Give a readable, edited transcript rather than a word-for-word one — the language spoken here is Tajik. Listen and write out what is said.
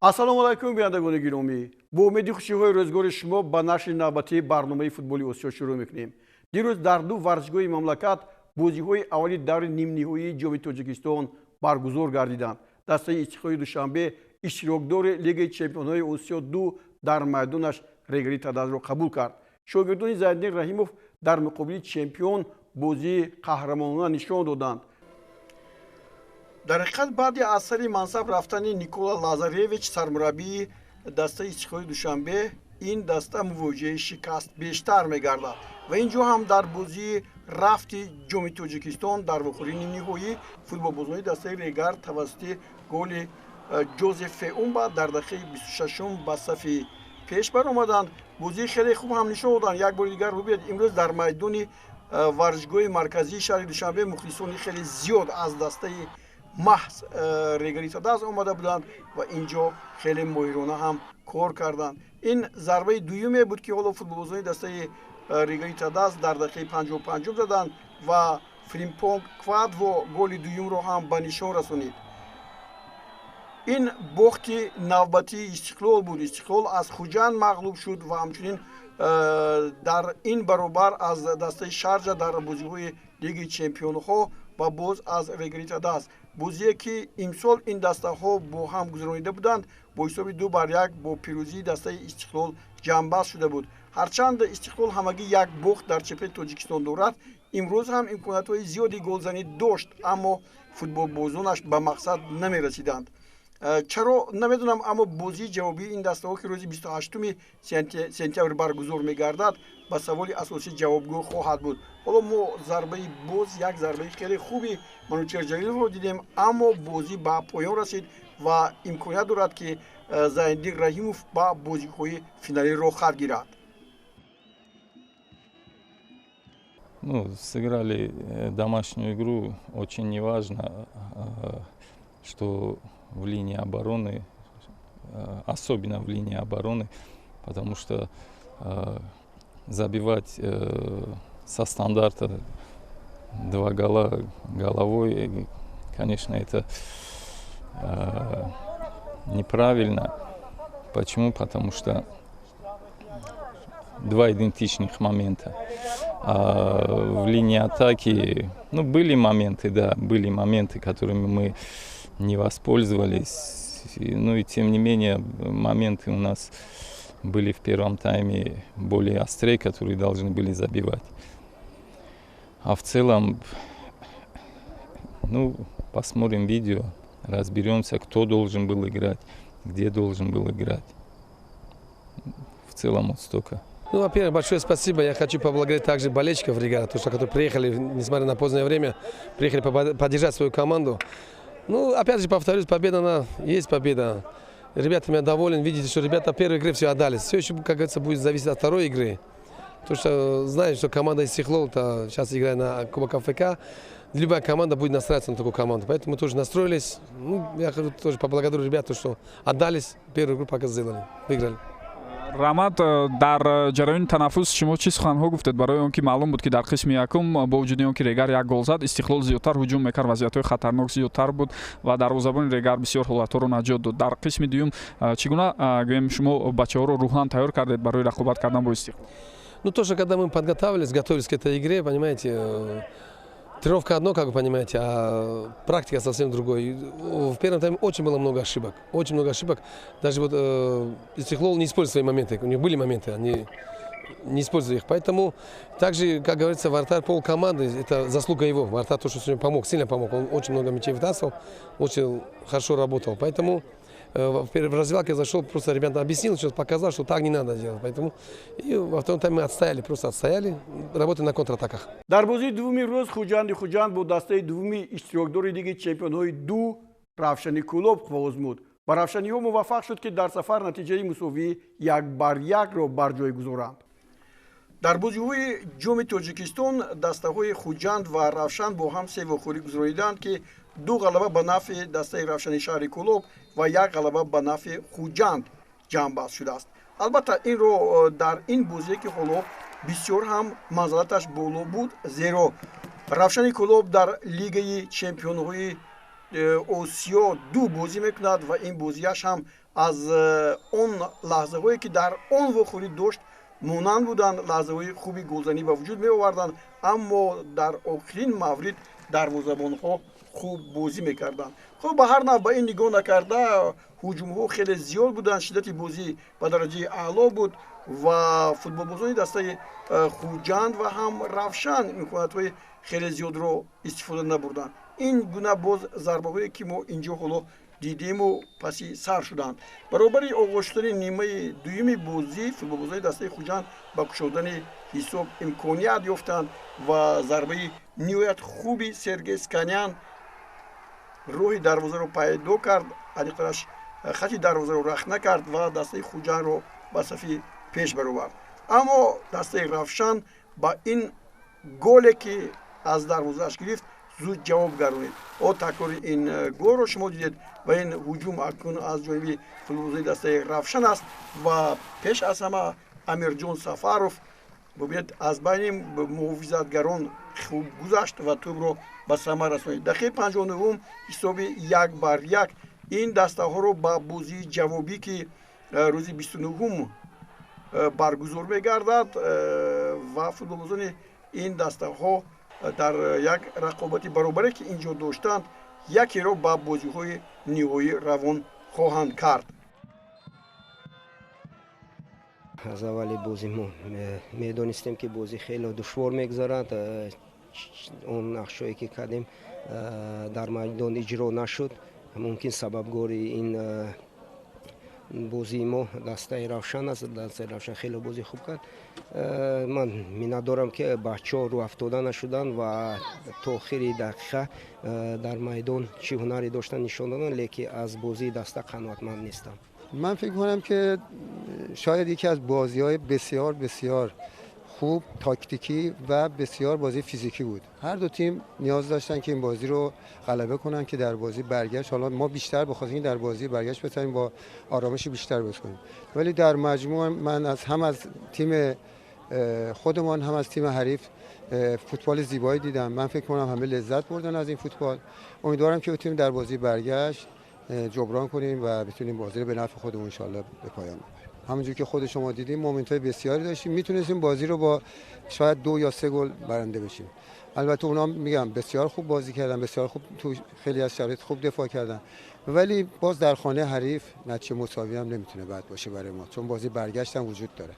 Ассалому алайкум, бинандагони гиромӣ. Бо умеди хушиҳои рӯзгори шумо ба нашри навбатии барномаи футболи Осиё шурӯъ мекунем. Дирӯз дар ду варзишгоҳи мамлакат бозиҳои аввали даври нимниҳоии Ҷоми Тоҷикистон баргузор гардиданд. Дастаи Истиқлоли Душанбе, иштирокдори Лигаи чемпионҳои Осиё ду, дар майдонаш Регари Тадазро қабул кард. Шогирдони Зайниддин Раҳимов дар муқобили чемпион бозии қаҳрамонона нишон доданд. Дар ҳақиқат, баъди аз сари мансаб рафтани Никола Лазаревич, сармураббии дастаи Истиқлоли Душанбе, ин даста мувоҷиҳаи шикаст бештар мегардад ва ин ҷо ҳам дар бозии рафти Ҷоми Тоҷикистон дар вохӯрии нимниҳоӣ футболбозони дастаи Регар тавассути голи Ҷозеф Феумба дар дақиқаи 26-ум ба сафи пеш баромаданд. Бозии хеле хуб ҳам нишон доданд. Як бори дигар бубинед, имрӯз дар майдони варзишгоҳи марказии шаҳри Душанбе мухлисони хеле зиёд аз дастаи маҳз Регари Тадаз омада буданд ва ин ҷо хеле моҳирона ҳам кор карданд. Ин зарбаи дуюме буд, ки ҳоло футболбозони дастаи Регари Тадаз дар дақиқаи 55-ум заданд ва Фримпонг Квадво голи дуюмро ҳам ба нишон расонид. Ин бохти навбатии Истиқлол буд. Истиқлол аз Хуҷанд мағлуб шуд ва ҳамчунин дар ин баробар аз дастаи Шарҷа дар бозиҳои Лигаи чемпионҳо ва боз аз Регари Тадаз. Бозие, ки имсол ин дастаҳо бо ҳам гузаронида буданд, бо ҳисоби 2-1 бо пирӯзии дастаи Истиқлол ҷамъбаст шуда буд. Ҳарчанд Истиқлол ҳамагӣ як бохт дар чемпионати Тоҷикистон дорад, имрӯз ҳам имкониятҳои зиёди голзанӣ дошт, аммо футболбозонаш ба мақсад намерасиданд. Чаро, намедонам, аммо бозии ҷавобии ин дастаҳо, ки рӯзи 28 сентябр баргузор мегардад, ба саволи асосӣ ҷавобгӯ хоҳад буд. Ҳоло мо зарбаи боз як зарбаи хеле хуби Манучер Ҷалиловро дидем, аммо бозӣ ба поён расид ва имконият дорад, ки Зайниддин Раҳимов ба бозиҳои финалӣ роҳхат гирад. Ну, сыграли домашнюю игру, очень неважно, что в линии обороны, особенно в линии обороны, потому что забивать со стандарта два гола головой, конечно, это неправильно. Почему? Потому что два идентичных момента. А в линии атаки, ну, были моменты, да, были моменты, которыми мы не воспользовались. Ну и тем не менее, моменты у нас были в первом тайме более острее, которые должны были забивать. А в целом, ну, посмотрим видео, разберемся, кто должен был играть, где должен был играть. В целом вот столько. Ну, во-первых, большое спасибо. Я хочу поблагодарить также болельщиков Регара, то, что которые приехали, несмотря на позднее время, приехали поддержать свою команду. Ну, опять же, повторюсь, победа, она есть победа. Ребята, меня доволен. Видите, что ребята первой игры все отдали. Все еще, как говорится, будет зависеть от второй игры. Потому что знаем, что команда Истиклол сейчас играет на Кубок АФК. Любая команда будет настраиваться на такую команду. Поэтому мы тоже настроились. Ну, я хочу тоже поблагодарить ребят, что отдались. Первую игру пока сделали, выиграли. Раҳмат. Дар ҷараёни танаффус шумо чӣ суханҳо гуфтед, барои он ки маълум буд, ки дар қисми якум, бо вуҷуди он ки Регар як гол зад, Истиқлол зиёдтар ҳуҷум мекард, вазъиятҳои хатарнок зиёдтар буд ва дарвозабони Регар бисёр ҳолатҳоро наҷот дод? Дар қисми дуюм чӣ гуна, гӯем, шумо бачаҳоро рӯҳан тайёр кардед барои рақобат кардан бо Истиқлол? Ну, тоже, когда мы подготавливались, готовились к этой игре, понимаете, тренировка одно, как вы понимаете, а практика совсем другое. В первом тайме очень было много ошибок. Очень много ошибок. Даже вот Истиклол не использует свои моменты. У них были моменты, они не использовали их. Поэтому также, как говорится, вратарь пол команды, это заслуга его. Вратарь тоже сегодня помог, сильно помог. Он очень много мячей вытаскивал, очень хорошо работал. Поэтому в раздевалке зашел, просто ребятам объяснил, что показал, что так не надо делать. Поэтому и во втором тайме мы отстояли, просто отстояли, работали на контратаках. Дар бозии дуввуми рӯз Хуҷанди Хуҷанд бо дастаи дуввуми иштирокдори Лигаи чемпионҳои ду Равшани Кӯлоб озмуд ва равшаниҳо муваффақ шуд, ки дар сафар натиҷаи мусовии 1-1-ро бар ҷой гузоранд. Дар бозиҳои Ҷоми Тоҷикистон дастаҳои Хуҷанд ва Равшан бо ҳам се вохӯрӣ гузарониданд, ки ду ғалаба ба нафъи дастаи Равшани шаҳри Кӯлоб ва як ғалаба ба нафъи Хуҷанд ҷамъбаст шудааст. Албатта, инро дар ин бозие, ки ҳоло бисёр ҳам манзалаташ боло буд, зеро Равшани Кӯлоб дар Лигаи чемпионҳои Осиё ду бозӣ мекунад ва ин бозиаш ҳам Аз он лаҳзаҳое, ки дар он вохӯрӣ дошт, монанд буданд, лаҳзаҳои хуби голзанӣ ба вуҷуд меоварданд, аммо дар охирин маврид дарвозабонҳо хуб бозӣ мекарданд. Хуб, ба ҳар нав, ба ин нигоҳ накарда, ҳуҷумҳо хеле зиёд буданд, шиддати бозӣ ба дараҷаи аъло буд ва футболбозони дастаи Хуҷанд ва ҳам Равшан имкониятҳои хеле зиёдро истифода набурданд. Ин гуна боз зарбаҳое, ки мо инҷо ҳоло дидему паси сар шуданд. Баробари оғоз шудани нимаи дуюми бозӣ футболбозони дастаи Хуҷанд ба кушодани ҳисоб имконият ёфтанд ва зарбаи ниҳоят хуби Сергей Сканян роҳи дарвозаро пайдо кард, аниқтараш хати дарвозаро рахна кард ва дастаи Хуҷандро ба сафи пеш баровард. Аммо дастаи Равшан ба ин голе, ки аз дарвозааш гирифт, зуд ҷавоб гардонид. О, такрори ин голро шумо дидед ва ин ҳуҷум акнун аз ҷониби футболбозони дастаи Равшан аст ва пеш аз ҳама Амирҷон Сафаров, бубинед, аз байни муҳофизатгарон хуб гузашт ва тӯбро ба самар расонид. Дақиқаи 59-ум, ҳисоби 1-1 ин дастаҳоро ба бозии ҷавобӣ, ки рӯзи 29-ум баргузор мегардад ва футболбозони ин дастаҳо дар як рақобати баробаре, ки ин ҷо доштанд, якеро ба бозиҳои ниҳоӣ равон хоҳанд кард. Аз аввали бозӣ мо медонистем, ки бозӣ хеле душвор мегузарад. Он нақшҳое, ки кардем, дар майдон иҷро нашуд. Мумкин сабабгори ин бозии мо дастаи Равшан аст. Дастаи Равшан хеле бозӣ хуб кард. Ман миннатдорам, ки бачаҳо рӯҳафтода нашуданд ва то охири дақиқа дар майдон чӣ ҳунаре доштанд, нишон доданд, лекин аз бозии даста қаноатманд нестам. Ман фикр کنم که شاید یکی از بازی های بسیار بسیار خوب، تاکتیکی و بسیار بازی فیزیکی بود. هر دو تیم نیاز داشتن که این بازی رو غلبه کنن که در بازی برگشت، حالا ما بیشتر بخواستیم که در بازی برگشت بتونیم با آرامش بیشتر بازی کنیم، ولی در مجموع من از هم از تیم خودمان هم از تیم حریف فوتبال زیبایی دیدم. من فکر کنم همه لذت بردن از این فوتبال. امیدوارم که بتونیم در بازی برگشت جبران کنیم و بتونیم بازی رو به نفع خودمون انشالله به پایان ببریم. همونجور که خود شما دیدیم، moment های بسیاری داشتیم، میتونستیم بازی رو با شاید 2 یا 3 گل برنده بشیم. البته اونا، میگم، بسیار خوب بازی کردن، بسیار خوب تو خیلی از شرایط خوب دفاع کردن، ولی باز در خانه حریف نتیجه مساوی هم نمیتونه بد باشه برای ما، چون بازی برگشت هم وجود داره.